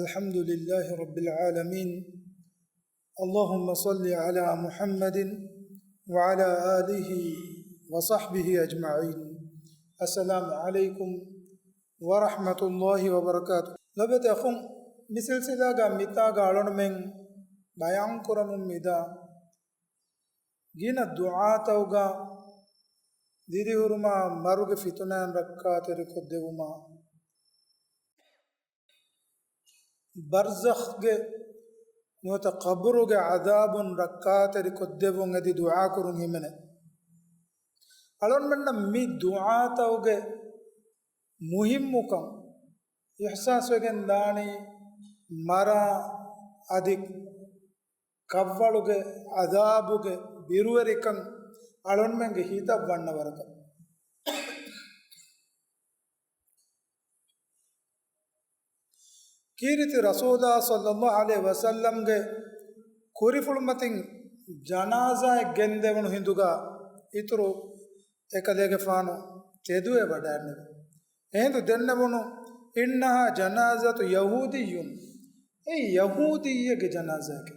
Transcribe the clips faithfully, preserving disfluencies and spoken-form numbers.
الحمد لله رب العالمين. اللهم صل على محمد وعلى آله وصحبه أجمعين. السلام عليكم ورحمة الله وبركاته. ލޮބުވެތި އަޚުން، މި ސިލްސިލާގަ މިތާގަ އަޅުގަނޑުމެން ބަޔާން ކުރަމުން މިދާ ގިނަ ދުޢާތަކުގަ ދިރިހުރުމާ، މަރުގެ ފިތުނައިން ރައްކާތެރިކޮށްދެވުމާ، ބަރްޒަޚްގެ ނުވަތަ ޤަބުރުގެ ޢަޛާބުން ރައްކާތެރިކޮށްދެއްވުން އެދި ދުޢާކުރުން ހިމެނޭ. އަޅުގަނޑުމެންނަށް މި ދުޢާތަކުގެ މުހިއްމުކަން އިޙްސާސްވެގެން ދާނީ، މަރާ އަދި ކަށްވަޅުގެ ޢަޛާބުގެ ބިރުވެރިކަން އަޅުގަނޑުމެންގެ ހިތަށް ވަންނަ ވަރަކަށް. ކީރިތި ރަސޫލާ ޞައްލައްލާހު ޢަލައިހި ވަސައްލަމްގެ ކުރިފުޅުމަތިން ޖަނާޒާއެއް ގެންދެވުނު ހިނދުގަ އިތުރު އެކަލޭގެފާނު ތެދުވެވަޑައިގެންނެވި. އެހިނދު ދެންނެވުނު، "إنها جنازة يهودي." އެއީ ޔަހޫދީއެއްގެ ޖަނާޒާއެކޭ.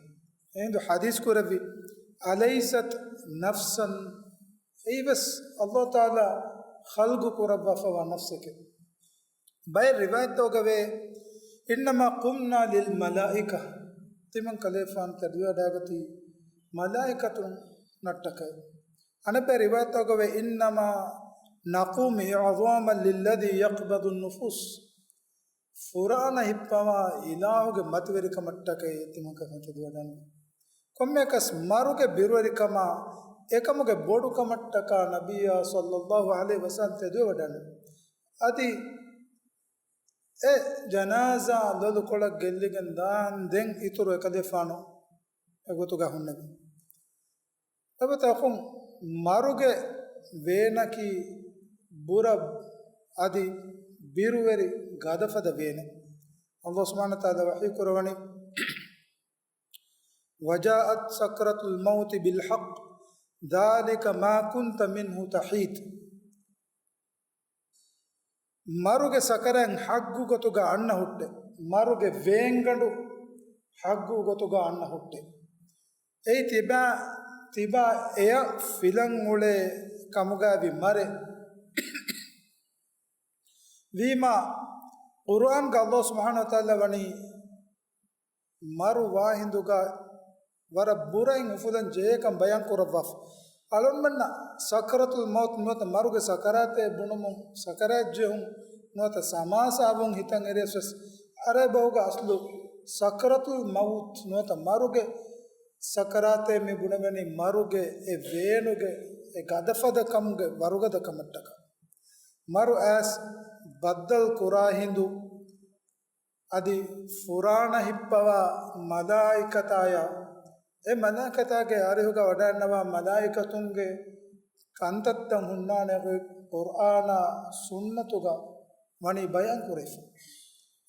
އެހިނދު ޙަދީޘް ކުރެއްވި، "أليست نفسا؟" އެއީވެސް ﷲ ތަޢާލާ ޚަލްޤު ކުރައްވާފަވާ ނަފްސެކޭ. ބައެއް ރިވާޔަތްތަކުގަވޭ، "إنما قمنا للملائكة." ތިމަން ކަލޭފާނު ތެދުވެވަޑައިގަތީ މަލާއިކަތުންނަށްޓަކައި. އަނެއްބައި ރިވާޔަތްތަކުގަވޭ، "إنما نقوم إعظاما للذي يقبض النفوس." ފުރާނަ ހިއްޕަވާ އިލާހުގެ މަތިވެރިކަމަށްޓަކައި ތިމަން ކަލޭފާނު ތެދުވެވަޑައިގަންނަވާ. ކޮންމެއަކަސް މަރުގެ ބިރުވެރިކަމާ އެކަމުގެ ބޮޑުކަމަށްޓަކާ ނަބިއްޔާ ޞައްލައްލާހު ޢަލައިހި ވަސައްލަމް ތެދުވެވަޑައިގަންނަވާ. އަދި އެ ޖަނާޒާ ލޮލުކޮޅަށް ގެއްލިގެން ދާން ދެން އިތުރު އެކަލޭފާނު އެގޮތުގަ ހުންނެވި. އެބަތަކުން މަރުގެ ވޭނަކީ ބުރަ އަދި ބިރުވެރި ގަދަފަދަ ވޭނެއް. ﷲ ސުބްޙާނަހޫ ވަތަޢާލާ ވަޙީ ކުރަވަނީ، "وجاءت سكرة الموت بالحق ذلك ما كنت منه تحيد." މަރުގެ ސަކަރާތް ޙައްޤު ގޮތުގަ އަންނަ ހުއްޓޭ. މަރުގެ ވޭންގަނޑު ޙައްޤު ގޮތުގަ އަންނަ ހުއްޓޭ. އެއީ ތިބާ، ތިބާ އެޔަށް ފިލަން އުޅޭ ކަމުގައިވި މަރެއް. ވީމާ، ޤުރުއާންގަ ﷲ ސުބްޙާނަހޫ ވަތަޢާލާ ވަނީ މަރު ވާހިނދުގަ ވަރަށް ބުރައިން އުފުލަން ޖެހޭކަން ބަޔާން ކުރައްވާފަ. އަޅުގަނޑުމެންނަށް ސަކްރަތުލް މައުތު ނުވަތަ މަރުގެ ސަކަރާތޭ ބުނުމުން، ސަކަރާތް ޖެހުން ނުވަތަ ސަމާސާވުން ހިތަށް އެރިޔަސް ވެސް، ޢަރަބިބަހުގެ އަސްލު ސަކްރަތުލް މައުތު ނުވަތަ މަރުގެ ސަކަރާތޭ މި ބުނެވެނީ މަރުގެ އެ ވޭނުގެ އެ ގަދަފަދަކަމުގެ ވަރުގަދަކަމަށްޓަކާ. މަރު އައިސް ބައްދަލު ކުރާ ހިނދު އަދި ފުރާނަ ހިއްޕަވާ މަލާއިކަތާޔާ، އެ މަލާއިކަތާގެ އަރިހުގަ ވަޑައިންނަވާ މަލާއިކަތުންގެ ކަންތައްތައް ހުންނާނެ ގޮތް ޤުރްއާނާ ސުންނަތުގަ ވަނީ ބަޔާން ކުރެވިފަ.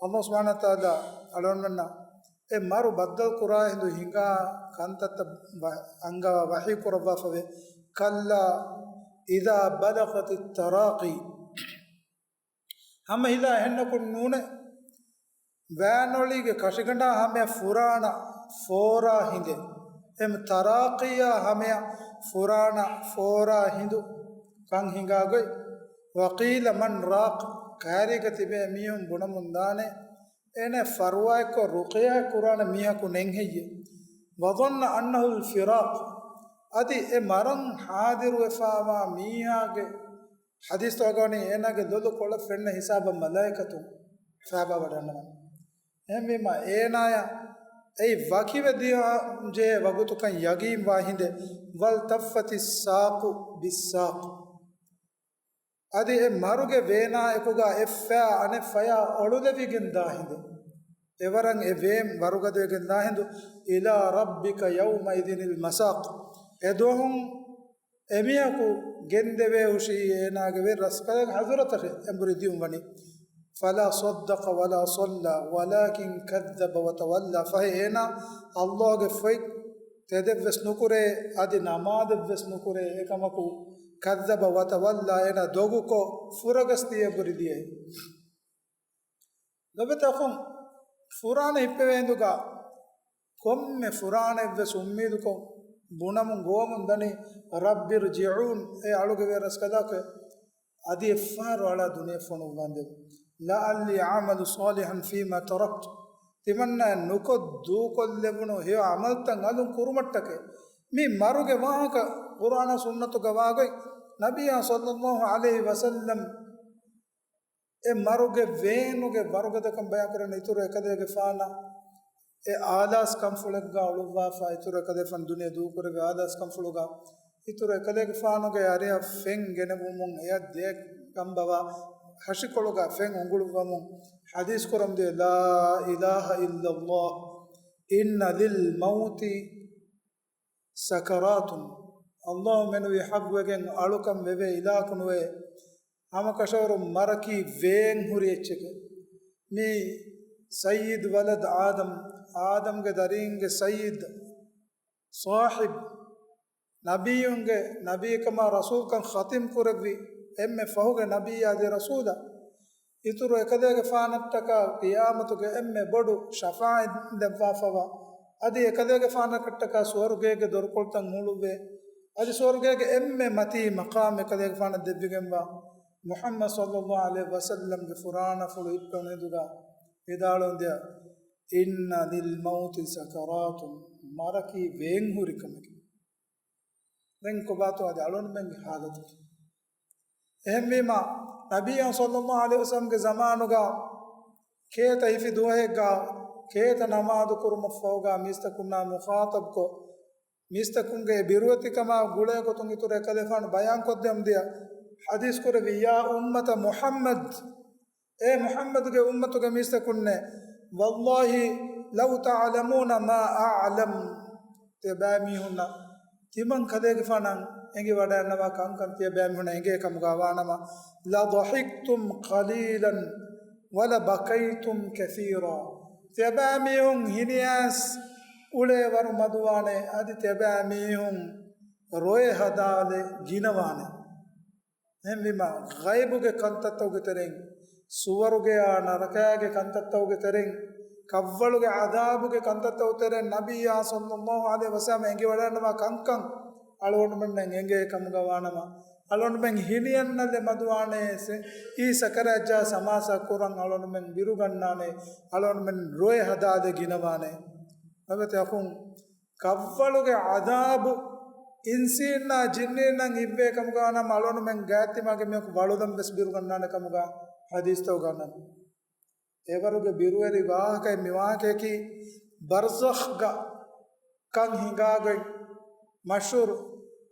ﷲ ސުބްޙާނަހޫ ވަތަޢާލާ އަޅުގަނޑުމެންނަށް އެ މަރު ބައްދަލު ކުރާ ހިނދު ހިނގާ ކަންތައްތައް ވަ-، އަންގަވާ ވަޙީ ކުރައްވާފަވޭ. كلا إذا بلغت التراقي. ހަމަ ހިލާ އެހެންނަކުން ނޫނޭ. ވާނޮޅީގެ ކަށިގަނޑާ ހަމަޔަށް ފުރާނަ ފޯރާ ހިނދެއް. އެމް ތަރާޤީއާ ހަމަޔަށް ފުރާނަ ފޯރާ ހިނދު ކަން ހިނގާ ގޮތް. وقيل من راق. ކައިރީގަ ތިބޭ މީހުން ބުނަމުން ދާނެ، އޭނަ ފަރުވާއެއްކޮށް ރުޤިޔާ ކުރާނެ މީހަކު ނެތް ހެއްޔޭ؟ وظن أنه الفراق. އަދި އެ މަރަން ޙާޟިރުވެފާވާ މީހާގެ ޙަދީޘްތަކުގަ ވަނީ އޭނާގެ ލޮލު ކޮޅަށް ފެންނަ ހިސާބަށް މަލާއިކަތުން ފައިބާވަޑައިގަންނަވާނެ. އެހެންވީމާ، އޭނާޔަށް އެއީ ވަކިވެ ދިޔަ ޖެހޭ ވަގުތުކަން ޔަގީންވާ ހިނދެއް. والتفت الساق بالساق. އަދި އެ މަރުގެ ވޭނާއެކުގަ އެއް ފަޔާ އަނެއް ފަޔާ އޮޅުލެވިގެން ދާ ހިނދެއް. އެވަރަށް އެ ވޭން ވަރުގަދަވެގެން ދާ ހިނދު. إلى ربك يومئذ المساق. އެދުވަހުން އެމީހަކު ގެންދެވޭ ހުށީ އޭނާގެ ވެރި ރަސްކަލާގެ ޙަޟްރަތަށޭ އެނބުރި ދިޔުން ވަނީ. فلا صدق ولا صلى ولكن كذب وتولى. ފަހެ އޭނާ ﷲގެ ފޮތް ތެދެއްވެސް ނުކުރޭ، އަދި ނަމާދެއްވެސް ނުކުރޭ. އެކަމަކު، كذب وتولى، އޭނާ ދޮގުކޮށް ފުރަގަސްދީ އެނބުރި ދިޔައީ. ލޮބުވެތި އަޚުން، ފުރާނަ ހިއްޕެވޭ ހިނދުގަ ކޮންމެ ފުރާނައެއްވެސް އުއްމީދުކޮށް ބުނަމުން ގޮވަމުން ދަނީ، رب ارجعون، އޭ އަޅުގެ ވޭރަސްކަލާކޮ، އަދި އެއްފަހަރު އަޅާ ދުނިޔެ ފޮނުއްވާނދެވެ. لعلي أعمل صالحا فيما تركت. ތިމަންނާ ނުކޮށް ދޫކޮށްލެވުނު ހެޔޮ އަމަލްތައް އަލުން ކުރުމަށްޓަކައި. މި މަރުގެ ވާހަކަ ޤުރްއާނާ ސުންނަތުގަ ވާގޮތް، ނަބިއްޔާ ޞައްލައްލާހު ޢަލައިހި ވަސައްލަމް އެ މަރުގެ ވޭނުގެ ވަރުގަދަކަން ބަޔާންކުރަން އިތުރު އެކަލޭގެފާނަށް އެ އާލާސް ކަންފުޅެއްގަ އުޅުއްވާފަ، އިތުރު އެކަލޭގެފާނު ދުނިޔެ ދޫކުރެވި އާލާސް ކަންފުޅުގަ އިތުރު އެކަލޭގެފާނުގެ އަރިހަށް ފެން ގެނެވުމުން އެއަށް ދެ ކަނބަވާ ހަށިކޮޅުގަ ފެން އުނގުޅުއްވަމުން ޙަދީޘް ކުރަމުންދިޔަ، لا إله إلا الله، إن للموت سكرات. ﷲ މެނުވީ ޙައްޤުވެގެން އަޅުކަން ވެވޭ އިލާހަކު ނުވޭ. ހަމަކަށަވަރު މަރަކީ ވޭން ހުރި އެއްޗެކޭ. މީ ސައްޔިދު ވަލަދު އާދަމް، އާދަމްގެ ދަރީންގެ ސައްޔިދު، ޞާޙިބު، ނަބިއްޔުންގެ ނަބީކަމާ ރަސޫލްކަން ޚަތިމް ކުރެއްވި އެންމެ ފަހުގެ ނަބިއްޔާ އަދި ރަސޫލާ، އިތުރު އެކަލޭގެފާނަށްޓަކާ ޤިޔާމަތުގެ އެންމެ ބޮޑު ޝަފާޢަތް ދެއްވާފަވާ، އަދި އެކަލޭގެފާނަކަށްޓަކާ ސުވަރުގޭގެ ދޮރުކޮޅުތައް ހުޅުވޭ، އަދި ސުވަރުގޭގެ އެންމެ މަތީ މަޤާމް އެކަލޭގެފާނަށް ދެއްވިގެންވާ މުޙައްމަދު ޞައްލައްލާހު ޢަލައިހި ވަސައްލަމްގެ ފުރާނަފުޅު ހިއްޕެވުނު ހިނދުގަ ވިދާޅުވަންދިޔަ، إن للموت سكرات، މަރަކީ ވޭންހުރި ކަމެކޭ. ދެން ކޮބާތޯ އަދި އަޅުންމެންގެ ޙާލަތަކީ؟ އެހެންވީމަ، ނަބިއްޔާ ޞައްލައްލާހު ޢަލައިހި ވަސައްލަމްގެ ޒަމާނުގަ ކޭތަ ހިފި ދުވަހެއްގަ ކޭތަ ނަމާދު ކުރުމަށްފަހުގަ މީސްތަކުންނާ މުޚާޠަބްކޮށް، މީސްތަކުންގެ ބިރުވެތިކަމާ ގުޅޭ ގޮތުން އިތުރު އެކަލޭފާނު ބަޔާންކޮށްދެމުންދިޔަ ޙަދީޘް ކުރެއްވި، يا أمة محمد، އޭ މުޙައްމަދުގެ އުއްމަތުގެ މީސްތަކުންނޭ، والله لو تعلمون ما أعلم، ތިޔަބައިމީހުންނަށް ތިމަން ކަލޭގެފާނަށް އެނގިވަޑައިގަންނަވާ ކަންކަން ތިޔަބައިމީހުންނަށް އެނގޭ ކަމުގަ ވާނަމަ، لضحكتم قليلا ولبكيتم كثيرا، ތިޔަބައިމީހުން ހިނިއައިސް އުޅޭވަރު މަދުވާނެ، އަދި ތިޔަބައިމީހުން ރޮއެ ހަދާލެ ގިނަވާނެ. އެހެންވީމަ، ޣައިބުގެ ކަންތައްތަކުގެ ތެރެއިން، ސުވަރުގެއާ ނަރަކައިގެ ކަންތައްތަކުގެ ތެރެއިން، ކަށްވަޅުގެ ޢަޛާބުގެ ކަންތައްތަކުގެ ތެރެއިން ނަބިއްޔާ ޞައްލައްލާހު ޢަލައިހި ވަސައްލަމަ އެނގިވަޑައިގަންނަވާ ކަންކަން އަޅުގަނޑުމެންނަށް އެނގޭ ކަމުގަ ވާނަމަ، އަޅުގަނޑުމެން ހިނިއަންނަލެ މަދުވާނޭ، އީ ސަކަރާތްޖާ ސަމާސާ ކުރަން އަޅުގަނޑުމެން ބިރުގަންނާނެ، އަޅުގަނޑުމެން ރޮއެ ހަދާލެ ގިނަވާނެ. އަވަތި އަޚުން، ކަށްވަޅުގެ ޢަޛާބު އިންސީންނާ ޖިންނީންނަށް އިއްވޭ ކަމުގަ ނަމަ، އަޅުގަނޑުމެން ގާތްތިމާގެ މީހަކު ވަޅުލަން ވެސް ބިރުގަންނާނެ ކަމުގަ ޙަދީޘްތަކުގަ އަންނަން. އެވަރުގެ ބިރުވެރި ވާހަކައެއް މި ވާހަކަޔަކީ، ބަރްޒަޚްގަ ކަން ހިނގާގޮތް މަޝްހޫރު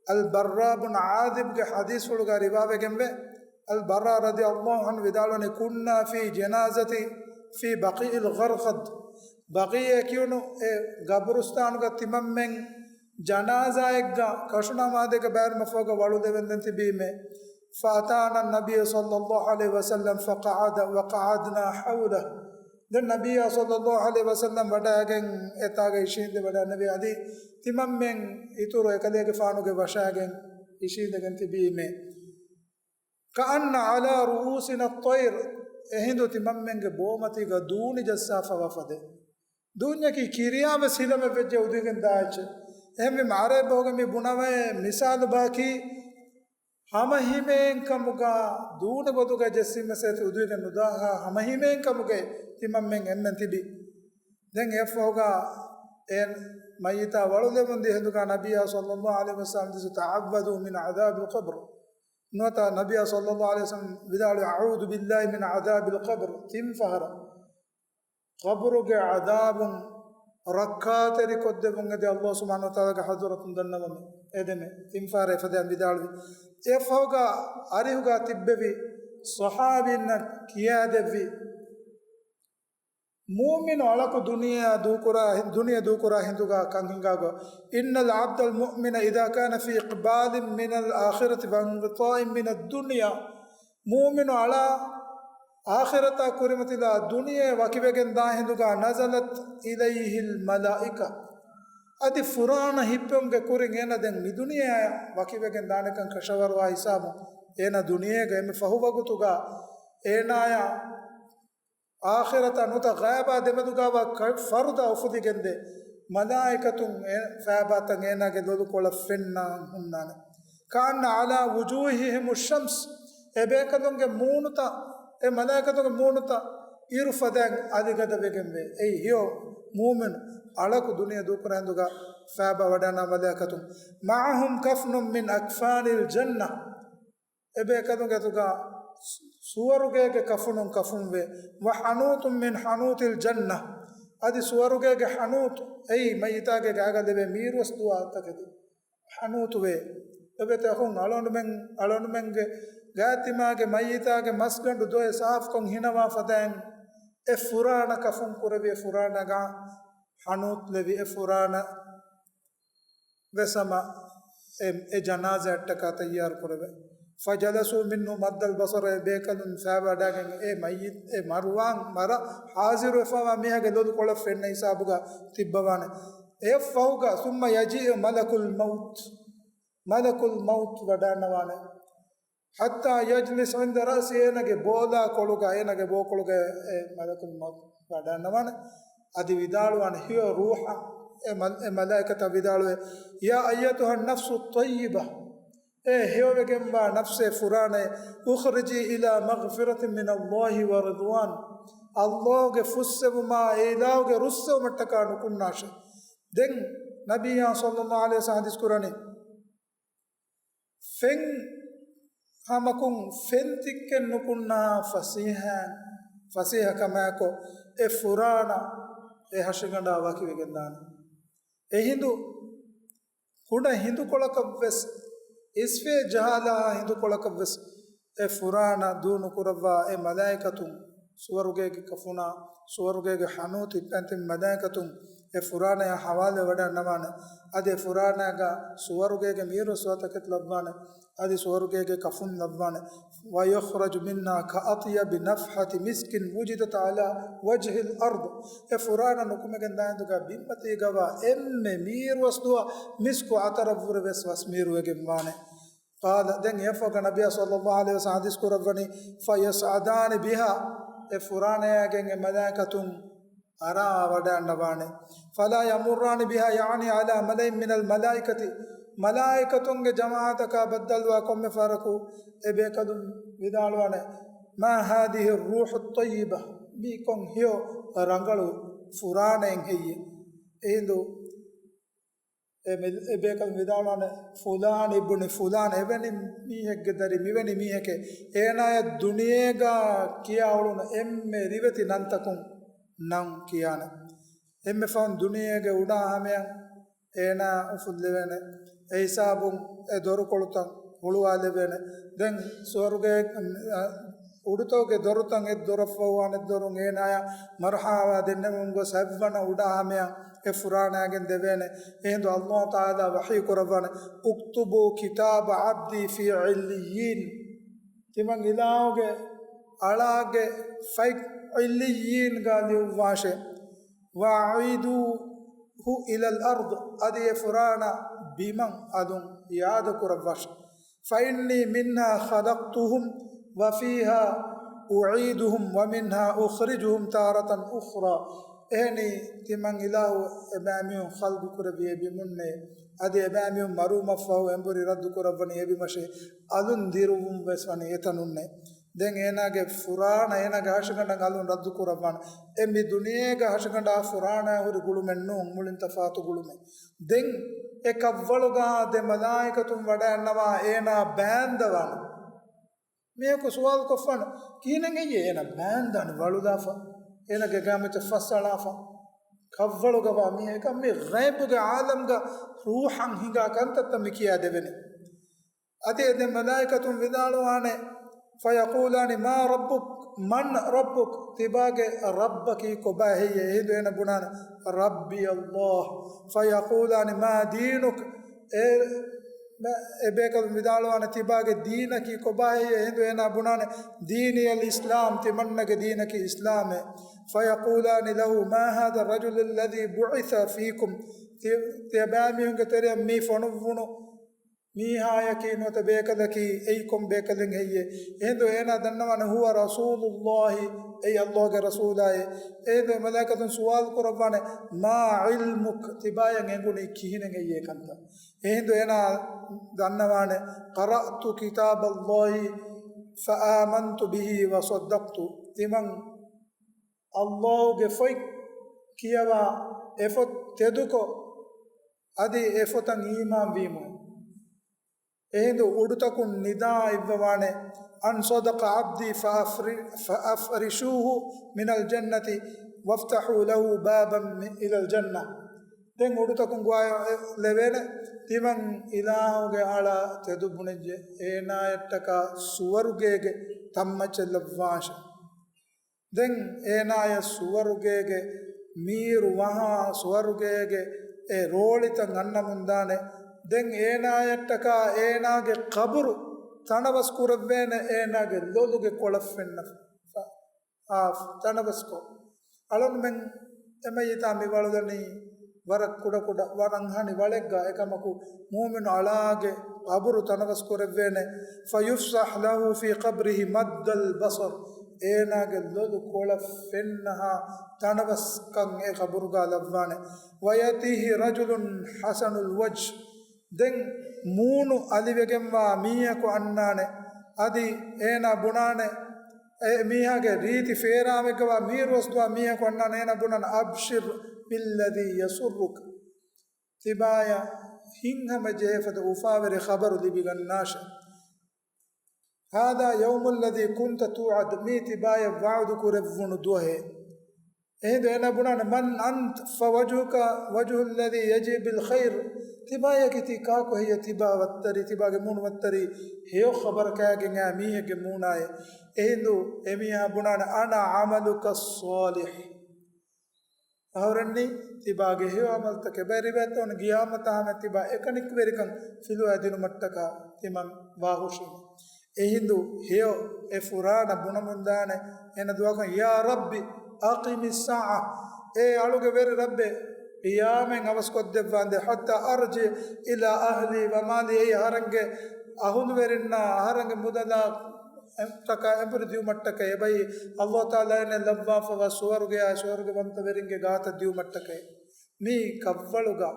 އަލް ބައްރާ ބުން ޢާޒިބްގެ ޙަދީޘްފުޅުގަ ރިވާވެގެންވޭ. އަލް ބައްރާ ރަޟިޔަﷲ ޢަންހު ވިދާޅުވަނީ، كنا في جنازة في بقيع الغرقد، ބަޤީޢަ ކިޔުނު އެ ގަބުރުސްތާނުގަ ތިމަންމެން ޖަނާޒާއެއްގަ ކަށުނަމާދެއްގަ ބައިވެރިމަފަހުގަ ވަޅުލެވެންދެން ތިބީމޭ. فأتانا النبي صلى الله عليه وسلم فقعد وقعدنا حوله. ދެން ނަބިއްޔާ ޞައްލައްލާހު ޢަލައިހި ވަސައްލަމް ވަޑައިގެން އެތާގަ އިށީނދެ ވަޑައިންނެވި އަދި ތިމަންމެން އިތުރު އެކަލޭގެފާނުގެ ވަށައިގެން އިށީނދެގެން ތިބީމޭ. كأن على رؤوسنا الطير، އެހިނދު ތިމަންމެންގެ ބޯމަތީގަ ދޫނި ޖައްސާފަވާ ފަދައިން. ދޫންޏަކީ ކިރިޔާވެސް ހިލަމެއް ވެއްޖެ އުދުވިގެން ދާ އެއްޗެއް. އެހެންވީމަ ޢަރަބި ބަހުގަ މި ބުނަވައި މިސާލު ބާކީ ހަމަހިމޭން ކަމުގަ ދޫނި ބޮދުގަ ޖެއްސީމަސޭތި އުދުވިގެން ނުދާހާ ހަމަހިމޭން ކަމުގައި ތިމަންމެން އެންމެން ތިބި. ދެން އެއަށްފަހުގަ އެ މައްޔިތާ ވަޅުލެވުން ދިޔަ ހިނދުގަ ނަބިއްޔާ ޞައްލައްލާހު ޢަލައިހި ވަސައްލަމް ދިސު، تعوذوا من عذاب القبر. ނުވަތަ ނަބިއްޔާ ޞައްލައްލާހު ޢަލައިހި ވަސައްލަމް ވިދާޅުވި، أعوذ بالله من عذاب القبر. ތިން ފަހަރަށް ޤަބުރުގެ ޢަޛާބުން ރައްކާތެރިކޮށްދެއްވުން އެދި ﷲ ސުބްޙާނަހޫ ވަތަޢާލާގެ ޙަޟްރަތުން ދަންނަވަމޭ. އެދެމޭ ތިން ފަހަރަށް އެފަދައިން ވިދާޅުވި. އެއަށްފަހުގަ އަރިހުގަ ތިއްބެވި ޞަޙާބީންނަށް ކިޔާދެއްވި، މުއުމިނު އަޅަކު ދުނިޔެއާ ދޫކުރާ، ދުނިޔެ ދޫކުރާ ހިނދުގަ ކަން ހިނގާގޮތް، إن العبد المؤمن إذا كان في إقبال من الآخرة وانقطاع من الدنيا، މުއުމިނު އަޅާ އާޚިރަތާ ކުރިމަތިލާ ދުނިޔެ ވަކިވެގެން ދާ ހިނދުގަ، نزلت إليه الملائكة، އަދި ފުރާނަ ހިއްޕެވުމުގެ ކުރިން އޭނަ ދެން މި ދުނިޔެއާ ވަކިވެގެން ދާނެކަން ކަށަވަރުވާ ހިސާބުން އޭނަ ދުނިޔޭގަ އެންމެ ފަހު ވަގުތުގަ އޭނާޔާ އާޚިރަތާ ނުވަތަ ޣައިބާ ދެމެދުގާވާ ކަ-، ފަރުދާ އުފުލިގެންދޭ މަލާއިކަތުން އެ ފައިބާތައް އޭނާގެ ލޮލުކޮޅަށް ފެންނާން ހުންނާނެ. كأن على وجوههم الشمس، އެ ބޭކަލުންގެ މޫނުތައް، އެ މަލާއިކަތުންގެ މޫނުތައް އިރު ފަދައިން އަލިގަދަވެގެންވޭ. އެއީ ހެޔޮ މުއުމިނު އަޅަކު ދުނިޔެ ދޫކުރާ ހިނދުގަ ފައިބާ ވަޑަންނާ މަލާއިކަތުން. معهم كفن من أكفان الجنة، އެބޭކަލުންގެ އަތުގަ ސުވަރުގޭގެ ކަފުނުން ކަފުންވޭ. وحنوط من حنوط الجنة، އަދި ސުވަރުގޭގެ ޙަނޫތު، އެއީ މައްޔިތާގެ ގާގަ ލެވޭ މީރުވަސް ދުވާ ތަކެތި ޙަނޫތުވޭ. އެބޭތަކުން އަޅުގަނޑުމެން، އަޅުގަނޑުމެންގެ ގާތިމާގެ މައްޔިތާގެ މަސްގަނޑު ދޮވެ ސާފުކޮށް ހިނަވާ ފަދައިން އެ ފުރާނަ ކަފުން ކުރެވި، އެ ފުރާނަގަ ޙަނޫތު ލެވި، އެ ފުރާނަ ވެސް ހަމަ އެ، އެ ޖަނާޒާއަށްޓަކާ ތައްޔާރު ކުރެވޭ. فجلسوا منه مد البصر، އެ ބޭކަލުން ފައިބާ ވަޑައިގެން އެ މައްޔިތް، އެ މަރުވާން މަރަށް ޙާޟިރުވެފަވާ މީހާގެ ލޮލު ކޮޅަށް ފެންނަ ހިސާބުގަ ތިއްބަވާނެ. އެއަށްފަހުގަ ثم يجيء ملك الموت، މަލަކުލް މައުތު ވަޑައިންނަވާނެ. حتى يجلس عند رأسه، އޭނަގެ ބޯލާ ކޮޅުގަ، އޭނަގެ ބޯކޮޅުގަ އެ މަލަކުލް މައުތު ވަޑައިންނަވާނެ. އަދި ވިދާޅުވާނެ، ހެޔޮ ރޫޙަށް، އެ މަލް-، އެ މަލާއިކަތަށް ވިދާޅުވޭ، يا أيتها النفس الطيبة، އޭ ހެޔޮވެގެންވާ ނަފްސޭ ފުރާނައޭ، اخرجي إلى مغفرة من الله ورضوان، ﷲ ގެ ފުއްސެވުމާ، އެ އިލާހުގެ ރުއްސެވުމަށްޓަކާ ނުކުންނާށޭ. ދެން ނަބިއްޔާ ޞައްލައްލާހު ޢަލައިހި ވަސައްލަމަ ޙަދީޘް ކުރަނީ، ފެން ހަމަކުން ފެން ތިއްކެއް ނުކުންނާ ފަސޭހަ، ފަސޭހަ ކަމާއެކު އެ ފުރާނަ އެ ހަށިގަނޑާ ވަކިވެގެންދާނެ. އެހިނދު ކުޑަ ހިނދުކޮޅަކަށްވެސް، އިސްވެ ޖަހާލާ ހިނދުކޮޅަކަށްވެސް އެ ފުރާނަ ދޫ ނުކުރައްވާ އެ މަލާއިކަތުން، ސުވަރުގޭގެ ކަފުނާ، ސުވަރުގޭގެ ޙަނޫތު ތިއްބައިން ތިބި މަލާއިކަތުން އެ ފުރާނަޔާ ޙަވާލުވެވަޑައިންނަވާނެ. އަދި އެ ފުރާނަޔާގަ ސުވަރުގޭގެ މީރުވަސް ވާ ތަކެތި ލައްވާނެ. އަދި ސުވަރުގޭގެ ކަފުން ލައްވާނެ. ويخرج منها كأطيب نفحة مسك وجدت على وجه الأرض. އެ ފުރާނަ ނުކުމެގެން ދާ ހިނދުގަ ބިންމަތީގަވާ އެންމެ މީރުވަސް ދުވާ މިސްކު އަތަރަށްވުރެ ވެސް ވަސް މީރުވެގެން ވާނެ. قال، ދެން އެއަށްފަހުގަ ނަބިއްޔާ ޞައްލައްލާހު ޢަލައިހި ވަސައްލަމަ ޙަދީޘް ކުރައްވަނީ، فيصعدان بها، އެ ފުރާނަޔާގެން އެ މަލާއިކަތުން އަރާ ވަޑައިންނަވާނެ. فلا يمران بها، يعني على ملأ من الملائكة، މަލާއިކަތުންގެ ޖަމާޢަތަކާ ބައްދަލުވާ ކޮންމެ ފަހަރަކު އެ ބޭކަލުން ވިދާޅުވާނެ، ما هذه الروح الطيبة، މީ ކޮން ހެޔޮ ރަނގަޅު ފުރާނައެއް ހެއްޔޭ؟ އެހިނދު އެ މި-، އެ ބޭކަލުން ވިދާޅުވާނެ، ފުލާން އިބްނު ފުލާން، އެވެނި މީހެއްގެ ދަރި، މިވެނި މީހެކޭ. އޭނާޔަށް ދުނިޔޭގަ ކިޔާ އުޅުނު އެންމެ ރިވެތި ނަންތަކުން ނަން ކިޔާނެ. އެންމެ ފަހުން ދުނިޔޭގެ އުޑާ ހަމަޔަށް އޭނާ އުފުއްލެވޭނެ. އެ ހިސާބުން އެ ދޮރުކޮޅުތައް ހުޅުވާލެވޭނެ. ދެން ސުވަރުގެ، އަ، އުޑުތަކުގެ ދޮރުތައް އެއް ދޮރަށްފަހު އަނެއް ދޮރުން އޭނާޔަށް މަރުޙަބާ ދެންނެވުމުން ގޮސް ހަތްވަނަ އުޑާ ހަމަޔަށް އެ ފުރާނައިގެން ދެވޭނެ. އެހިނދު ﷲ ތަޢާލާ ވަޙީ ކުރައްވާނެ، اكتبوا كتاب عبدي في عليين. ތިމަން އިލާހުގެ އަޅާގެ ފަތް ޢިއްލިއްޔީންގަ ލިޔުއްވާށޭ. وأعيدوه إلى الأرض، އަދި އެ ފުރާނަ ބިމަށް އަލުން އިޢާދަ ކުރައްވާށޭ. فإني منها خلقتهم وفيها أعيدهم ومنها أخرجهم تارة أخرى. އެހެނީ ތިމަން އިލާހު އެބައިމީހުން ޚަލްޤު ކުރެއްވި އެ ބިމުންނޭ. އަދި އެބައިމީހުން މަރުވުމަށްފަހު އެނބުރި ރައްދު ކުރައްވަނީ އެ ބިމަށޭ. އަލުން ދިރުވުން ވެސް ވަނީ އެތަނުންނޭ. ދެން އޭނާގެ ފުރާނަ އޭނާގެ ހަށިގަނޑަށް އަލުން ރައްދު ކުރައްވާނެ. އެ މި ދުނިޔޭގަ ހަށިގަނޑާ ފުރާނަ ހުރި ގުޅުމެއް ނޫން، މުޅިން ތަފާތު ގުޅުމެއް. ދެން އެ ކަށްވަޅުގަ ދެ މަލާއިކަތުން ވަޑައިންނަވާ އޭނާ ބާންދަވާނެ. މީހަކު ސުވާލު ކޮށްފާނެ، ކިހިނެއް ހެއްޔޭ އޭނާ ބާންދާނެ ވަޅުލާފަ، އޭނާގެ ގާމެއްޗަށް ފަސް އަޅާފަ، ކަށްވަޅުގަވާ މީހަކަށް މި ޣައިބުގެ ޢާލަމްގަ ރޫޙަށް ހިނގާ ކަންތައްތައް މި ކިޔާ ދެވެނީ. އަދި އެ ދެ މަލާއިކަތުން ވިދާޅުވާނެ، فيقولان ما ربك، من ربك؟ ތިބާގެ ރައްބަކީ ކޮބާ ހެއްޔޭ؟ އެހިނދު އޭނަ ބުނާނެ، ربي الله. فيقولان ما دينك؟ އެ، އެ ބޭކަލުން ވިދާޅުވާނެ، ތިބާގެ ދީނަކީ ކޮބާ ހެއްޔޭ؟ އެހިނދު އޭނާ ބުނާނެ، ديني الإسلام، ތިމަންނަގެ ދީނަކީ އިސްލާމޭ. فيقولان له ما هذا الرجل الذي بعث فيكم؟ ތި-، ތިޔަބައިމީހުންގެ ތެރެއަށް މި ފޮނުއްވުނު މީހާޔަކީ ނުވަތަ ބޭކަލަކީ އެއީ ކޮން ބޭކަލެއް ހެއްޔޭ؟ އެހިނދު އޭނާ ދަންނަވާނެ، "هو رسول الله، އެއީ ﷲ ގެ ރަސޫލާއޭ." އެހިނދު އެ މަލާއިކަތުން ސުވާލު ކުރައްވާނެ، "ما علمك؟" ތިބާޔަށް އެނގުނީ ކިހިނެއް ހެއްޔޭ ކަންތައް؟ އެހިނދު އޭނާ ދަންނަވާނެ، "قرأت كتاب الله فآمنت به وصدقت." ތިމަން ﷲ ގެ ފޮތް ކިޔަވާ، އެ ފޮތް ތެދުކޮށް، އަދި އެ ފޮތަށް އީމާން ވީމު. އެހިނދު އުޑުތަކުން ނިދާ އިއްވަވާނެ، "أن صدق عبدي فأفر-، فأفرشوه من الجنة وافتحوا له بابا من-، إلى الجنة." ދެން އުޑުތަކުން ގޮވާ ލެވޭނެ، "ތިމަން އިލާހުގެ އަޅާ ތެދު ބުނެއްޖެ، އޭނާޔަށްޓަކާ ސުވަރުގޭގެ ތައްމައްޗެއް ލައްވާށެ." ދެން އޭނާޔަށް ސުވަރުގޭގެ މީރު ވަހާ، ސުވަރުގޭގެ އެ ރޯޅިތައް އަންނަމުންދާނެ. ދެން އޭނާޔަށްޓަކާ އޭނާގެ ޤަބުރު ތަނަވަސް ކުރެއްވޭނެ، އޭނާގެ ލޮލުގެ ކޮޅަށް ފެންނަ ފަ-، އާ، ތަނަވަސްކޮށް. އަޅުންމެން އެމައްޔިތާ މި ވަޅުލަނީ ވަރަށް ކުޑަކުޑަ، ވަރަށް ހަނި ވަޅެއްގަ. އެކަމަކު، މުއުމިނު އަޅާގެ ޤަބުރު ތަނަވަސް ކުރެއްވޭނެ. "فيفسح له في قبره مد البصر." އޭނާގެ ލޮލު ކޮޅަށް ފެންނަހާ ތަނަވަސްކަން އެ ޤަބުރުގަ ލައްވާނެ. "ويأتيه رجل حسن الوجه." ދެން މޫނު އަލިވެގެންވާ މީހަކު އަންނާނެ. އަދި އޭނާ ބުނާނެ، އެ މީހާގެ ރީތި ފޭރާމެއްގަވާ މީރުވަސްދުވާ މީހަކު އަންނާނެ. އޭނާ ބުނާނެ، "أبشر بالذي يسرك." ތިބާޔަށް ހިތްހަމަޖެހޭ ފަދަ އުފާވެރި ޚަބަރު ލިބިގަންނާށެ. "هذا يوم الذي كنت توعد." މީ ތިބާޔަށް ވަޢުދު ކުރެއްވުނު ދުވަހޭ. އެހިނދު އޭނާ ބުނާނެ، "من أنت؟" "فوجهك وجه الذي يجيء بالخير." ތިބާޔަކީ ތީ ކާކު ހެއްޔޭ؟ ތިބާ ވައްތަރީ، ތިބާގެ މޫނު ވައްތަރީ ހެޔޮ ޚަބަރަކާގެން އާ މީހެއްގެ މޫނާއޭ. އެހިނދު އެމީހާ ބުނާނެ، "أنا عملك الصالح." އަހުރެންނީ ތިބާގެ ހެޔޮ އަމަލުތަކެއް. ބައި ރިވާޔަތުން ގިޔާމަތާ ހަމަ ތިބާ އެކަނިކުވެރިކަން ފިލުވާ ދިނުމަށްޓަކާ ތިމަން ވާހުށީމެ. އެހިނދު ހެޔޮ އެ ފުރާނަ ބުނަމުންދާނެ އޭނަ ދުޢާކަން، "يا رب أقم الساعة." އޭ އަޅުގެ ވެރި ރައްބޭ، ޤިޔާމަތް އަވަސްކޮށްދެއްވާނދޭ، "حتى أرجع إلى أهلي ومالي." އެ އަހަރެންގެ އަހުލުވެރިންނާ އަހަރެންގެ މުދަލާ އެ ތަކާ އެނބުރި ދިއުމަށްޓަކައި، އެބައި ﷲ ތަޢާލާ އޭނަ ލައްވާފަވާ ސުވަރުގެއާ ސުވަރުގެވަންތަވެރިންގެ ގާތަށް ދިއުމަށްޓަކައި. މި ކަށްވަޅުގަ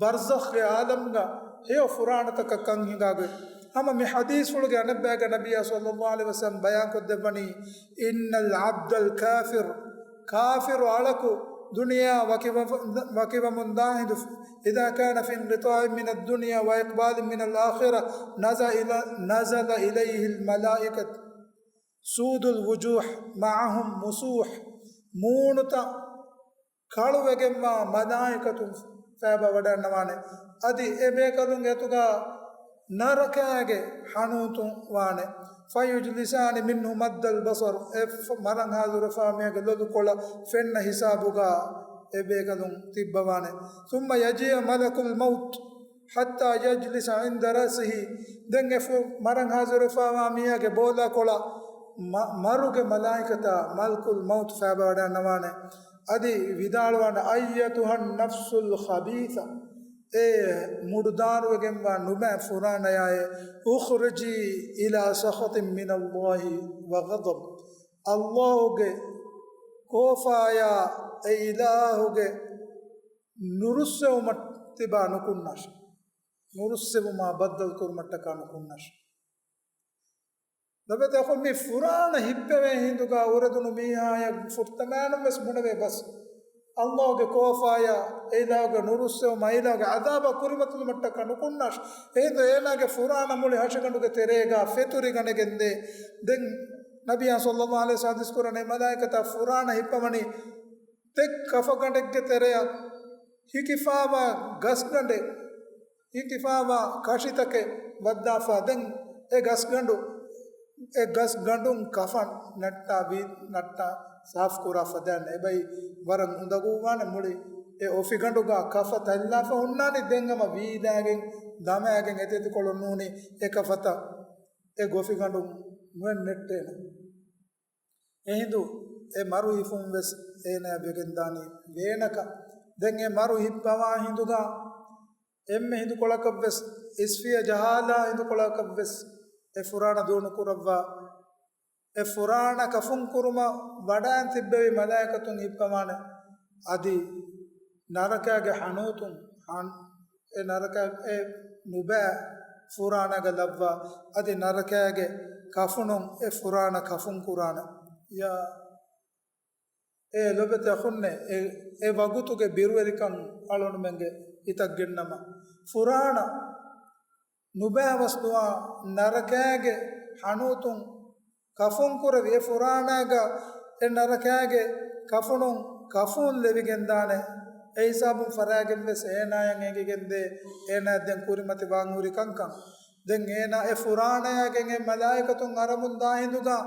ބަރްޒަޚްގެ ޢާލަމްގަ ހެޔޮ ފުރާނަތަކަށް ކަން ހިނގާގޮތް. ހަމަ މި ޙަދީޘްފުޅުގެ އަނެއްބައިގަ ނަބިއްޔާ ޞައްލައްލާހު ޢަލައިހި ވަސައްލަމް ބަޔާންކޮށްދެއްވަނީ، "إن العبد الكافر، ކާފިރު އަޅަކު ދުނިޔެއާ ވަކިވަ-، ވަކިވަމުންދާ ހިނދު، إذا كان في انقطاع من الدنيا وإقبال من الآخرة، نزل إلى، نزل إليه الملائكة سود الوجوه معهم مسوح." މޫނުތައް ކަޅުވެގެންވާ މަލާއިކަތުން ފައިބާ ވަޑައިގަންނަވާނެ. އަދި އެ ބޭކަލުން އެތުގަ ނަރަކައިގެ ހަނޫތު ވާނެ. "فيجلسان منه مد البصر." އެ ފ-، މަރަން ހާޒިރުވެފާ މީހާގެ ލޮލު ކޮޅަށް ފެންނަ ހިސާބުގަ އެ ބޭކަލުން ތިއްބަވާނެ. "ثم يجيء ملك الموت حتى يجلس عند رأسه." ދެން އެ ފު-، މަރަން ހާޒިރުވެފާވާ މީހާގެ ބޯލާ ކޮޅަށް މަ-، މަރުގެ މަލާއިކަތާ މަލަކުލް މައުތު ފައިބާ ވަޑައިގަންނަވާނެ. އަދި ވިދާޅުވާނެ، "أيتها النفس الخبيثة." އޭ މުޑުދާރުވެގެންވާ ނުބައި ފުރާނަޔާއޭ، "اخرجي إلى سخط من الله وغضب." ﷲ ގެ ކޯފާޔާ އެ އިލާހުގެ ނުރުއްސެވުމަށް ތިބާ ނުކުންނާށެ. ނުރުއްސެވުމާ ބައްދަލުކުރުމަށްޓަކާ ނުކުންނާށެ. ލޮބުވެތި އަޚުން، މި ފުރާނަ ހިއްޕެވޭ ހިނދުގަ އުރެދުނު މީހާޔަށް ފުރަތަމައިނުން ވެސް ބުނެވޭ ބަސް، ﷲ ގެ ކޯފާޔާ، އެ އިލާހުގެ ނުރުއްސެވުމާ، އެ އިލާހުގެ ޢަޛާބާ ކުރިމަތިލުމަށްޓަކާ ނުކުންނާށެ. އެހިނދު އޭނާގެ ފުރާނަ މުޅި ހަށިގަނޑުގެ ތެރޭގަ ފެތުރިގަނެގެންދޭ. ދެން ނަބިއްޔާ ޞައްލައްލާހު ޢަލައިހި ވަސައްލަމް ޙަދީޘް ކުރަނީ، މަލާއިކަތާ ފުރާނަ ހިއްޕަވަނީ ތެއް ކަފަގަނޑެއްގެ ތެރެއަށް ހިކިފާވާ ގަސްގަނޑެއް، ހިކިފާވާ ކަށިތަކެއް ވައްދާފާ، ދެން އެ ގަސްގަނޑު، އެ ގަސްގަނޑުން ކަފަން ނައްޓާ ވީ، ނައްޓާ ސާފުކުރާ ފަދައިން އެބައި ވަރަށް އުނދަގޫވާނެ. މުޅި އެ އޮފިގަނޑުގަ ކަފަ ތައްލާފަ ހުންނާނީ، ދެން ހަމަ ވީލާގެން ދަމާގެން އެތިއެތިކޮޅުން ނޫނީ އެ ކަފަތައް އެ ގޮފިގަނޑުން ނުއެއް ނެއްޓޭނެ. އެހިނދު އެ މަރު ހިފުން ވެސް އޭނަޔަށް ވެގެންދާނީ ވޭނަކަށް. ދެން އެ މަރު ހިއްޕަވާ ހިނދުގަ އެންމެ ހިނދުކޮޅަކަށް ވެސް އިސްފިޔަ ޖަހާލާ ހިނދުކޮޅަކަށްވެސް އެ ފުރާނަ ދޫނުކުރައްވާ. އެ ފުރާނަ ކަފުން ކުރުމަށް ވަޑައިން ތިއްބެވި މަލާއިކަތުން ހިއްޕަވާނެ. އަދި ނަރަކައިގެ ހަނޫތުން ހަން-، އެ ނަރަކަ-، އެ ނުބައި ފުރާނަގަ ލައްވާ. އަދި ނަރަކައިގެ ކަފުނުން އެ ފުރާނަ ކަފުން ކުރާނެ. ޔާ އޭ ލޮބެތި އަޚުންނޭ، އެ، އެ ވަގުތުގެ ބިރުވެރިކަން އަޅުންމެންގެ ހިތަށް ގެންނަމަ، ފުރާނަ ނުބައިވަސް ނުވާ ނަރަކައިގެ ހަނޫތުން ކަފުން ކުރެވި އެ ފުރާނައިގަ އެ ނަރަކައިގެ ކަފުނުން ކަފޫން ލެވިގެންދާނެ. އެ ހިސާބުން ފަރާގެން ވެސް އޭނާޔަށް އެނގިގެންދޭ، އޭނާ ދެން ކުރިމަތި ވާން ހުރި ކަންކަން. ދެން އޭނާ އެ ފުރާނަޔާގެން އެ މަލާއިކަތުން އަރަމުން ދާ ހިނދުގަ،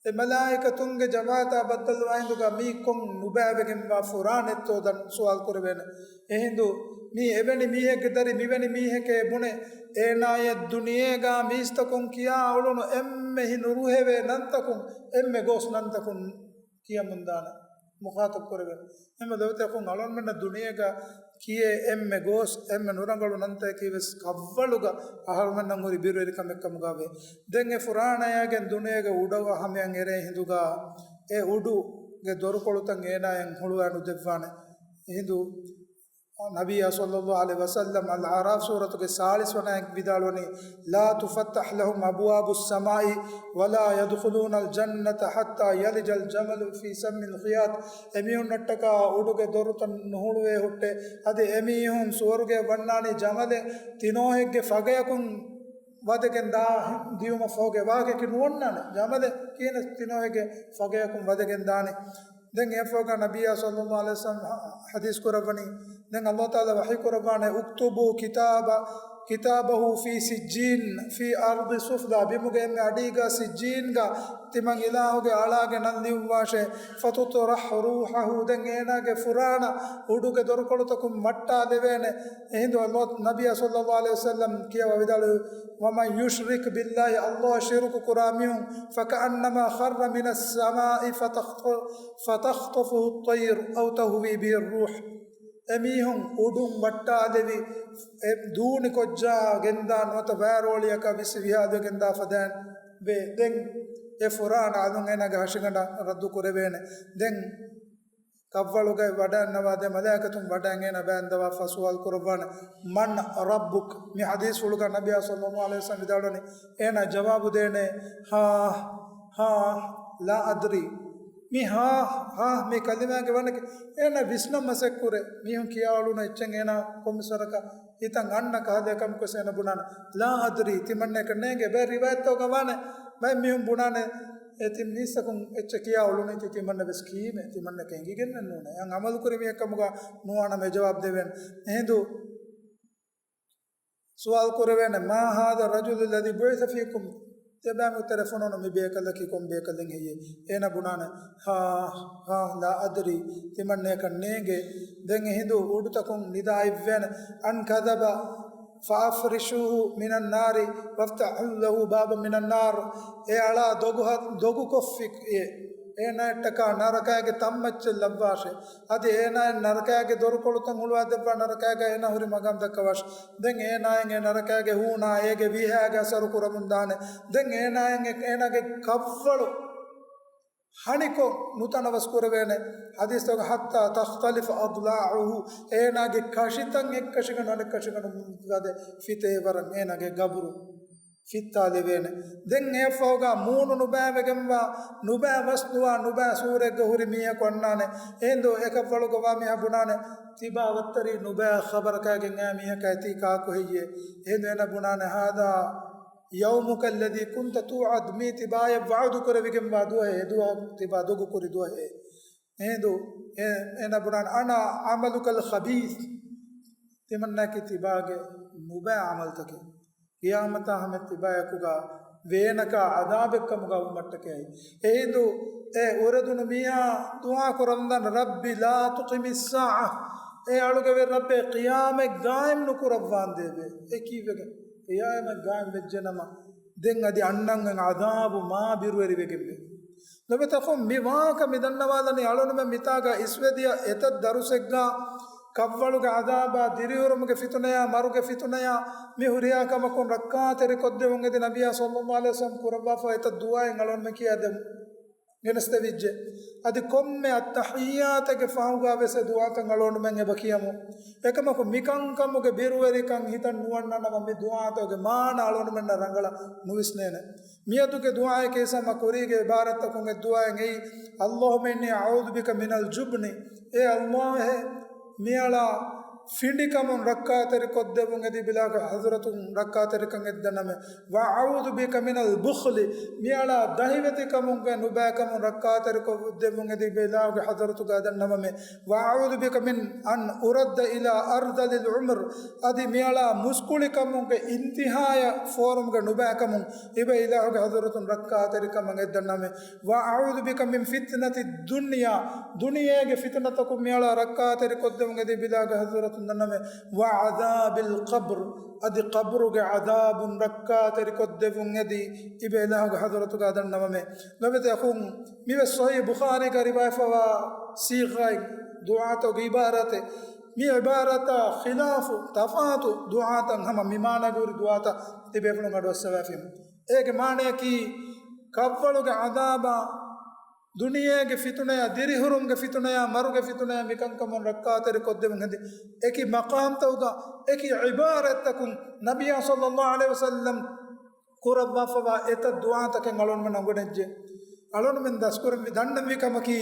އެ މަލާއިކަތުންގެ ޖަމާޢަތާ ބައްދަލުވާ ހިނދުގަ މީ ކޮން ނުބައިވެގެންވާ ފުރާނެއްތޯ ދަން ސުވާލު ކުރެވޭނެ. އެހިނދު މީ އެވެނި މީހެއްގެ ދަރި މިވެނި މީހެކޭ ބުނެ، އޭނާޔަށް ދުނިޔޭގަ މީސްތަކުން ކިޔާ އުޅުނު އެންމެ ހިނުރުހެވޭ ނަންތަކުން، އެންމެ ގޯސް ނަންތަކުން ކިޔަމުންދާނެ. މުޚާޠަބު ކުރެވެން. އެންމެ ލޮބުވެތި އަޚުން އަޅުންމެންނަށް ދުނިޔޭގަ ކިޔޭ އެންމެ ގޯސް، އެންމެ ނުރަނގަޅު ނަންތަކަކީ ވެސް ކައްވަޅުގަ އަހަރުމެންނަށް ހުރި ބިރުވެރިކަމެއްކަމުގަވޭ. ދެން އެ ފުރާނަޔާގެން ދުނިޔޭގެ އުޑަށް ހަމަޔަށް އެރޭ ހިނދުގަ އެ އުޑުގެ ދޮރުކޮޅުތައް އޭނާޔަށް ހުޅުވާ ނުދެއްވާނެ. އެހިނދު ނަބިއްޔާ ޞައްލައްލާހު ޢަލައިހި ވަސައްލަމް އަލްއަޢްރާފް ސޫރަތުގެ ސާޅީސް ވަނަ އަޔަތް ވިދާޅުވަނީ، لا تفتح لهم أبواب السماء ولا يدخلون الجنة حتى يلج الجمل في سم الخياط. އެމީހުންނަށްޓަކާ އުޑުގެ ދޮރުތައް ނުހުޅުވޭ ހުއްޓޭ. އަދި އެމީހުން ސުވަރުގެ ވަންނާނީ ޖަމަލެއް ތިނޯހެއްގެ ފަގަޔަކުން ވަދެގެން ދާ ދިޔުމަށްފަހުގެ ވާހަކައަކީ ނުވަންނާނެ. ޖަމަލެއް ކިހިނެއް ތިނޯހެއްގެ ފަގަޔަކުން ވަދެގެން ދާނީ؟ ދެން އެއަށްފަހުގަ ނަބިއްޔާ ޞައްލައްލާހު ޢަލައިހި ވަސައްލަމް ޙަ-، ޙަދީޘް ކުރައްވަނީ، ދެން ﷲ ތަޢާލާ ވަޙީ ކުރައްވާނެ، اكتبوا كتاب، كتابه في سجين في الأرض السفلى، ބިމުގެ އެންމެ އަޑީގަ ސިއްޖީންގަ ތިމަން އިލާހުގެ އަޅާގެ ނަން ލިޔުއްވާށޭ، فتطرح روحه، ދެން އޭނާގެ ފުރާނަ އުޑުގެ ދޮރުކޮޅުތަކުން ވައްޓާލެވޭނެ. އެހިނދު ﷲ، ނަބިއްޔާ ޞައްލައްލާހު ޢަލައިހި ވަސައްލަމް ކިޔަވާ ވިދާޅުވި، ومن يشرك بالله، ﷲ އަށް ޝިރުކު ކުރާ މީހުން، فكأنما خر من السماء فتخط-، فتخطفه الطير أو تهوي به الريح. އެމީހުން އުޑުން ވައްޓާލެވި، އެ ދޫނި ކޮށްޖާ ގެންދާ ނުވަތަ ވާރޯޅިއަކަށް ވިސް ވިހާލުވެގެން ދާ ފަދައިން ވޭ. ދެން އެ ފުރާނަ އަލުން އޭނާގެ ހަށިގަނޑަށް ރައްދު ކުރެވޭނެ. ދެން ކައްވަޅުގައި ވަޑައިންނަވާދޭ މަލާއިކަތުން ވަޑައިގެން އޭނާ ބައިންދަވާފަ ސުވާލު ކުރައްވާނެ، من ربك؟ މި ޙަދީޘްފުޅުގަ ނަބިއްޔާ ޞައްލައްލާހު ޢަލައިހި ވަސައްލަމް ވިދާޅުވަނީ، އޭނާ ޖަވާބު ދޭނެ، ހާ، ހާ، لا أدري. މި ހާ، ހާ، މި ކަލިމާގެ ވަނަކީ އޭނާ ވިސްނަން މަސައްކުރޭ. މީހުން ކިޔާ އުޅުނު އެއްޗެއް އޭނާ ކޮންމެސް ވަރަކަށް ހިތަށް އަންނަ ކަހަލަ އެކަމަކުވެސް އޭނަ ބުނާނެ، لا أدري، ތިމަންނައަކަށް ނޭނގޭ. ބައެއް ރިވާޔަތްތަކުގަ ވާނެ، ބައެއް މީހުން ބުނާނެ، އެ ތި މީސްތަކުން އެއްޗެއް ކިޔާ އުޅުނީތީ ތިމަންނަ ވެސް ކީމޭ، ތިމަންނައަކަށް އެނގިގެންނެއް ނޫނޭ. އެއަށް ޢަމަލުކުރި މީހެއްކަމުގަ ނުވާނަމޭ ޖަވާބު ދެވޭނެ. އެހިނދު ސުވާލު ކުރެވޭނެ، ما هذا الرجل الذي بعث فيكم؟ ތިޔަބައިމީހުން ތެރެ ފޮނުވުނު މި ބޭކަލަކީ ކޮން ބޭކަލެއް ހެއްޔޭ؟ އޭނަ ބުނާނެ، ހާ، ހާ، لا أدري، ތިމަންނައަކަށް ނޭނގޭ. ދެން އެހިނދު އުޑުތަކުން ނިދާ އިއްވޭނެ، أن كذب فأفرشوه من النار وافتحوا له بابا من النار. އެ އަޅާ ދޮގު ހަ-، ދޮގުކޮށްފި އޭ. އޭނާއަށްޓަކާ ނަރަކައިގެ ތަންމައްޗެއް ލައްވާށޭ. އަދި އޭނާއަށް ނަރަކައިގެ ދޮރުކޮޅުތައް ހުޅުވާ ދެއްވާ ނަރަކައިގަ އޭނާ ހުރި މަގާމް ދައްކަވާށޭ. ދެން އޭނާއަށް އެ ނަރަކައިގެ ހޫނާ އޭގެ ވީހާގެ އަސަރު ކުރަމުން ދާނެ. ދެން އޭނާއަށް އެ-، އޭނާގެ ކައްވަޅު ހަނިކޮށް ނުތަނަވަސް ކުރެވޭނެ. ޙަދީޘްތަކުގަ، حتى تختلف أضلاعه، އޭނާގެ ކަށިތައް އެއްކަށިގަނޑު އަނެއްކަށިގަނޑު ގަދަ ފިތޭ ވަރަށް އޭނާގެ ގަބުރު ފިއްތާލެވޭނެ. ދެން އެއަށްފަހުގަ މޫނު ނުބައިވެގެންވާ، ނުބައި ވަސް ނުވާ، ނުބައި ސޫރައެއްގަ ހުރި މީހަކު އަންނާނެ. އެހިނދު އެކަށްވަޅުގަ ވާ މީހާ ބުނާނެ، ތިބާ ވައްތަރީ ނުބައި ޚަބަރަކާގެން އާ މީހަކާ އެތީ ކާކު ހެއްޔޭ؟ އެހިނދު އޭނަ ބުނާނެ، هذا يومك الذي كنت توعد، މީ ތިބާޔަށް ވަޢުދު ކުރެވިގެންވާ ދުވަހެއް، އެ ދުވަހު ތިބާ ދޮގު ކުރި ދުވަހެއް. އެހިނދު އޭ-، އޭނަ ބުނާނެ، أنا عملك الخبيث، ތިމަންނައަކީ ތިބާގެ ނުބައި ޢަމަލުތަކެއް. ޤިޔާމަތާ ހަމަ ތިބާޔަކުގަ ވޭނަކާ ޢަޛާބެއްކަމުގަ ވުމަށްޓަކައި. އެހިނދު އެ އުރެދުނު މީހާ ދުޢާ ކުރަންދަން، رب لا تقم الساعة، އޭ އަޅުގެ ވެރި ރައްބޭ، ޤިޔާމަތް ޤާއިމް ނުކުރައްވާނދޭވެ. އެ ކީއްވެގެން؟ ޤިޔާމަތް ޤާއިމް ވެއްޖެނަމަ، ދެން އަދި އަންނަން ޢަޛާބު މާ ބިރުވެރިވެގެންވޭ. ލޮބުވެތި އަޚުން، މި ވާހަކަ މި ދަންނަވާލަނީ އަޅުންމެން މިތާގަ އިސްވެދިޔަ އެތައް ދަރުސެއްގަ ކަށްވަޅުގެ ޢަޛާބާ، ދިރިހުރުމުގެ ފިތުނަޔާ، މަރުގެ ފިތުނަޔާ، މި ހުރިހާ ކަމަކުން ރައްކާތެރިކޮށްދެވުން އެދި ނަބިއްޔާ ޞައްލައްލާހު ޢަލައިހި ވަސައްލަމަ ކުރައްވާފަ އެތައް ދުޢާއެއް އަޅުގަނޑުމެން ކިޔާދެމު. ގެނެސްދެވިއްޖެ. އަދި ކޮންމެ އައްތަޙިއްޔާތެއްގެ ފަހުގާ ވެސް އެ ދުޢާތައް އަޅުގަނޑުމެން އެބަ ކިޔަމު. އެކަމަކު މިކަންކަމުގެ ބިރުވެރިކަން ހިތަށް ނުވަންނަނަމަ މި ދުޢާތަކުގެ މާނަ އަޅުގަނޑުމެންނަށް ރަނގަޅަށް ނުވިސްނޭނެ. މިއަދުގެ ދުޢާއެކޭ ސަމަ ކުރީގެ ޢިބާރަތްތަކުން އެއް ދުޢާއެއް އެއީ، اللهم إني أعوذ بك من الجبن. އޭ ﷲ އޭ، މިއަޅާ ފިނޑިކަމުން ރައްކާތެރިކޮށްދެވުން އެދި ބިލާގެ ޙަޟްރަތުން ރައްކާތެރިކަން އެއްދަންނަމެ. وأعوذ بك من البخل. މިއަޅާ ދަހިވެތިކަމުންގެ ނުބައިކަމުން ރައްކާތެރިކޮށްދެވުން އެދި ބިލާގެ ޙަޟްރަތުގަ އެއްދަންނަމެ. وأعوذ بك من أن أرد إلى أرذل العمر. އަދި މިއަޅާ މުސްކުޅިކަމުންގެ އިންތިހާޔަށް ފޯރުމުގެ ނުބައިކަމުން އިބަ އިލާހުގެ ޙަޟްރަތުން ރައްކާތެރިކަމަށް އެއްދަންނަމެ. وأعوذ بك من فتنة الدنيا. ދުނިޔޭގެ ފިތުނަތަކުން މިއަޅާ ރައްކާތެރިކޮށްދެވުން އެދި ބިލާގެ ޙަޟްރަތުން ދަންނަމެ. وعذاب القبر. އަދި ޤަބުރުގެ ޢަޛާބުން ރައްކާތެރިކޮށްދެވުން އެދި އިބަ އިލާހުގެ ޙަޟްރަތުގަ ދަންނަމެ. ލޮބުވެތި އަޚުން، މިވެސް ޞަޙީޙު ބުޚާރީގަ ރިވާޔަތްވާ ޞީޣާއެއް، ދުޢާތަކުގެ ޢިބާރަތެއް. މި ޢިބާރަތާ ޚިލާފު ތަފާތު ދުޢާތައް ހަމަ މި މާނަގަ ހުރި ދުޢާތައް ތިބޭފުޅުން އަޑުއައްސަވާފިން. އޭގެ މާނަޔަކީ، ކަށްވަޅުގެ ޢަޛާބާ، ދުނިޔޭގެ ފިތުނަޔާ، ދިރިހުރުމުގެ ފިތުނަޔާ، މަރުގެ ފިތުނަޔާ، މިކަންކަމުން ރައްކާތެރިކޮށްދެވުން ހެދި އެކި މަޤާމްތަކުގަ، އެކި ޢިބާރަތްތަކުން ނަބިއްޔާ ޞައްލައްލާހު ޢަލައިހި ވަސައްލަމަ ކުރައްވާފަވާ އެތައް ދުޢާތަކެއް އަޅުގަނޑުމެން އުނގެނެއްޖެ. އަޅުގަނޑުމެން ދަސްކުރަންވީ ދަންނަންވީ ކަމަކީ،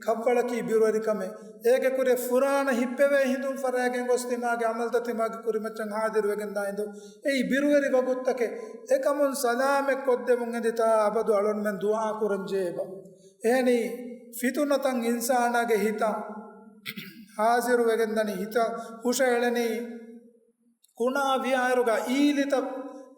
ކަށްވަޅަކީ ބިރުވެރިކަމެއް. އޭގެ ކުރިއަށް ފުރާނަ ހިއްޕެވޭ ހިނދުން ފަރާގެން ގޮސް ތިމާގެ ޢަމަލުތައް ތިމާގެ ކުރިމައްޗަށް ޙާޟިރުވެގެންދާ ހިނދު، އެއީ ބިރުވެރި ވަގުތުތަކެއް. އެކަމުން ސަލާމަތް ކޮށްދެވުން އެދި ތާ އަބަދު އަޅުގަނޑުމެން ދުޢާ ކުރަން ޖެހޭބަ. އެހެނީ، ފިތުނަތައް އިންސާނާގެ ހިތަށް ޙާޟިރުވެގެންދަނީ، ހިތަށް ހުށައެޅެނީ، ކުނާ ވިޔާއިރުގަ އީލިތައް،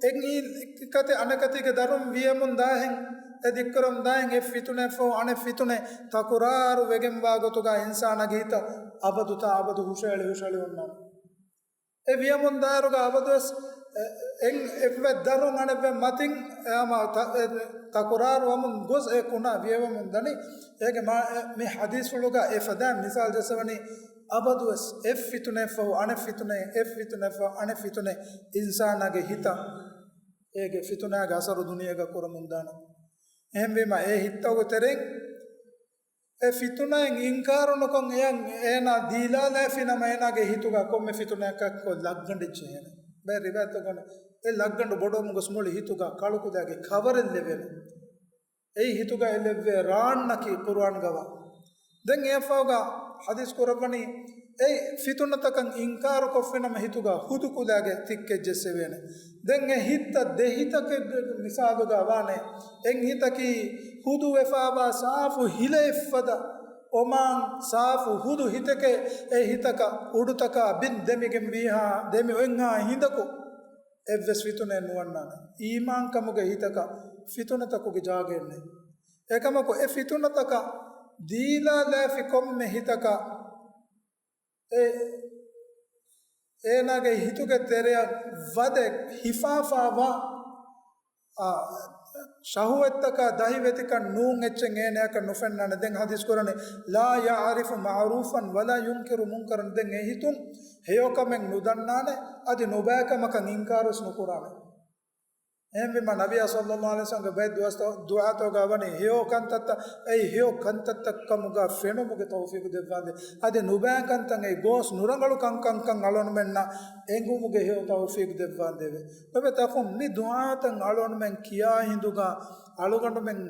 އެއް އީ-، އެކަތެއް އަނެކަތީގެ ދަރުން ވިޔަމުން ދާހެން، އެ ދިއްކުރަމުން ދާހެން، އެ ފިތުނައެއްފަހު އަނެއް ފިތުނައެއް ތަކުރާރު ވެގެންވާ ގޮތުގަ އިންސާނާގެ ހިތަށް އަބަދު ތާ އަބަދު ހުށައެޅި ހުށައެޅި އޮންނާނެ. އެ ވިޔަމުން ދާއިރުގަ އަބަދުވެސް އެ-، އެއް އެއްވެ ދަރުން އަނެއްވެ މަތިން އެ ހަމަ ތަ-، އެ ތަކުރާރު ވަމުން ގޮސް އެ ކުނާ ވިޔަވަމުން ދަނީ. އޭގެ މާ-، އެ މި ޙަދީޘްފުޅުގަ އެ ފަދައިން މިސާލު ޖައްސަވަނީ، އަބަދުވެސް އެއް ފިތުނައެއްފަހު އަނެއް ފިތުނައެއް، އެއް ފިތުނައެއްފަހު އަނެއް ފިތުނައެއް އިންސާނާގެ ހިތަށް އޭގެ ފިތުނާގެ އަސަރު ދުނިޔޭގަ ކުރަމުންދާނެ. އެހެންވީމަ އެ ހިތްތަކުގެ ތެރެއިން އެ ފިތުނައިން އިންކާރު ނުކޮށް އެޔަށް އޭނާ ދީލާލައިފި ނަމަ އޭނާގެ ހިތުގަ ކޮންމެ ފިތުނައަކަށް ކޮށް ލައްގަނޑެއް ޖެހޭނެ. ބައެއް ރިވާޔަތްތަކުގަ އެ ލައްގަނޑު ބޮޑުވަމުން ގޮސް މުޅި ހިތުގަ ކަޅުކުލައިގެ ކަވަރެއް ލެވޭނެ. އެއީ ހިތުގަ އެ ލެއްވޭ ރާންނަކީ ޤުރުއާންގަވާ. ދެން އެއަށްފަހުގަ ޙަދީޘް ކުރައްވަނީ، އެ ފިތުނަތަކަށް އިންކާރު ކޮށްފިނަމަ ހިތުގަ ހުދު ކުލައިގެ ތިއްކެއް ޖެއްސެވޭނެ. ދެން އެ ހިތްތައް ދެ ހިތަކެއްގެ މިސާލުގަ ވާނެ. އެއް ހިތަކީ ހުދުވެފަވާ ސާފު ހިލައެއްފަދަ އޮމާން ސާފު ހުދު ހިތެކޭ. އެ ހިތަކަށް އުޑުތަކާ ބިން ދެމިގެން ވީހާ ދެމި އޮތްހާ ހިނދަކު އެއްވެސް ފިތުނައެއް ނުވަންނާނެ. އީމާންކަމުގެ ހިތަކަށް ފިތުނަތަކުގެ ޖާގައެއް ނެތް. އެކަމަކު އެ ފިތުނަތަކަށް ދީލާލައިފި ކޮންމެ ހިތަކަށް އެ އޭނާގެ ހިތުގެ ތެރެއަށް ވަދެ ހިފާފާވާ، އާ، ޝަހުވަތްތަކާ ދަހިވެތިކަން ނޫން އެއްޗެއް އޭނައަކަށް ނުފެންނާނެ. ދެން ޙަދީޘް ކުރަނީ، لا يعرف معروفا ولا ينكر منكرا. ދެން އެ ހިތުން ހެޔޮކަމެއް ނުދަންނާނެ، އަދި ނުބައިކަމަކަށް އިންކާރުވެސް ނުކުރާނެ. އެހެންވީމަ، ނަބިއްޔާ ޞައްލައްލާހު ޢަލައިހި ވަސައްލަމްގެ ބައެއް ދުވަސް ދުޢާތަކުގަ ވަނީ، ހެޔޮ ކަންތައްތައް، އެއީ ހެޔޮ ކަންތައްތައް ކަމުގަ ފެނުމުގެ ތައުފީޤު ދެއްވާނދޭ. އަދި ނުބައި ކަންތައް އެއީ ގޯސް ނުރަނގަޅު ކަންކަންކަން އަޅުގަނޑުމެންނަށް އެނގުމުގެ ހެޔޮ ތައުފީޤު ދެއްވާނދޭވެ. ލޮބުވެތި އަޚުން، މި ދުޢާތައް އަޅުގަނޑުމެން ކިޔާ ހިނދުގަ އަޅުގަނޑުމެން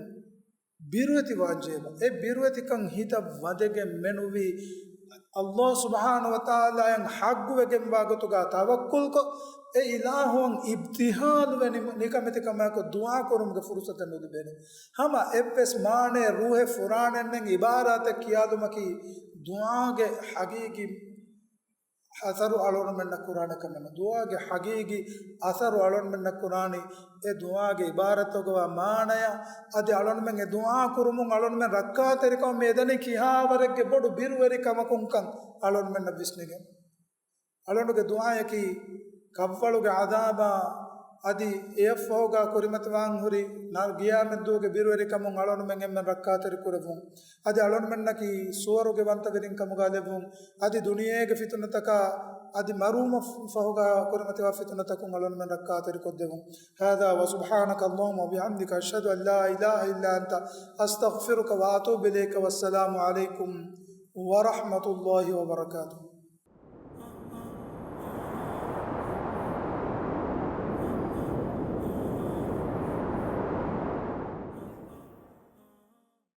ބިރުވެތި ވާންޖެހޭބަ. އެ ބިރުވެތިކަން ހިތަށް ވަދެގެން މެނުވީ، އައްލާހު ސުބްޙާނަހު ވަތަޢާލާއަށް ޙައްޤުވެގެންވާ ގޮތުގަ ތަވައްކުލްކޮށް، އެ އިލާހުއަށް އިބްތިހާލުވެ ނި-، ނިކަމެތިކަމާއެކު ދުޢާ ކުރުމުގެ ފުރުޞަތެއް ނުލިބޭނެ. ހަމަ އެއްވެސް މާނައެއް ރޫޙެއް ފުރާނެއްނެތް އިބާރާތެއް ކިޔާލުމަކީ ދުޢާގެ ޙަޤީޤީ އަސަރު އަޅުގަނޑުމެންނަށް ކުރާނެ ކަމެއް ނޫން. ދުޢާގެ ޙަޤީޤީ އަސަރު އަޅުގަނޑުމެންނަށް ކުރާނީ އެ ދުޢާގެ ޢިބާރަތުގަވާ މާނަޔާ، އަދި އަޅުގަނޑުމެން އެ ދުޢާ ކުރުމުން އަޅުގަނޑުމެން ރައްކާތެރިކަމަށް މި އެދަނީ ކިހާވަރެއްގެ ބޮޑު ބިރުވެރި ކަމަކުންކަން އަޅުގަނޑުމެންނަށް ވިސްނިގެން. އަޅުގަނޑުގެ ދުޢާއަކީ ކަށްވަޅުގެ ޢަޛާބާ، އަދި އެއަށްފަހުގާ ކުރިމަތިވާން ހުރި ނަ-، ގިޔާމަތްދުވަހުގެ ބިރުވެރިކަމުން އަޅުގަނޑުމެން އެންމެން ރައްކާތެރި ކުރެއްވުން. އަދި އަޅުގަނޑުމެންނަކީ ސުވަރުގެ ވަންތަވެރިން ކަމުގާ ލެއްވުން. އަދި ދުނިޔޭގެ ފިތުނަތަކާ އަދި މަރުވުމަށް ފަހުގާ ކުރިމަތިވާ ފިތުނަތަކުން އަޅުގަނޑުމެން ރައްކާތެރި ކޮށްދެވުން. هذا وسبحانك اللهم وبحمدك، أشهد أن لا إله إلا أنت، أستغفرك وأتوب إليك، والسلام عليكم ورحمة الله وبركاته.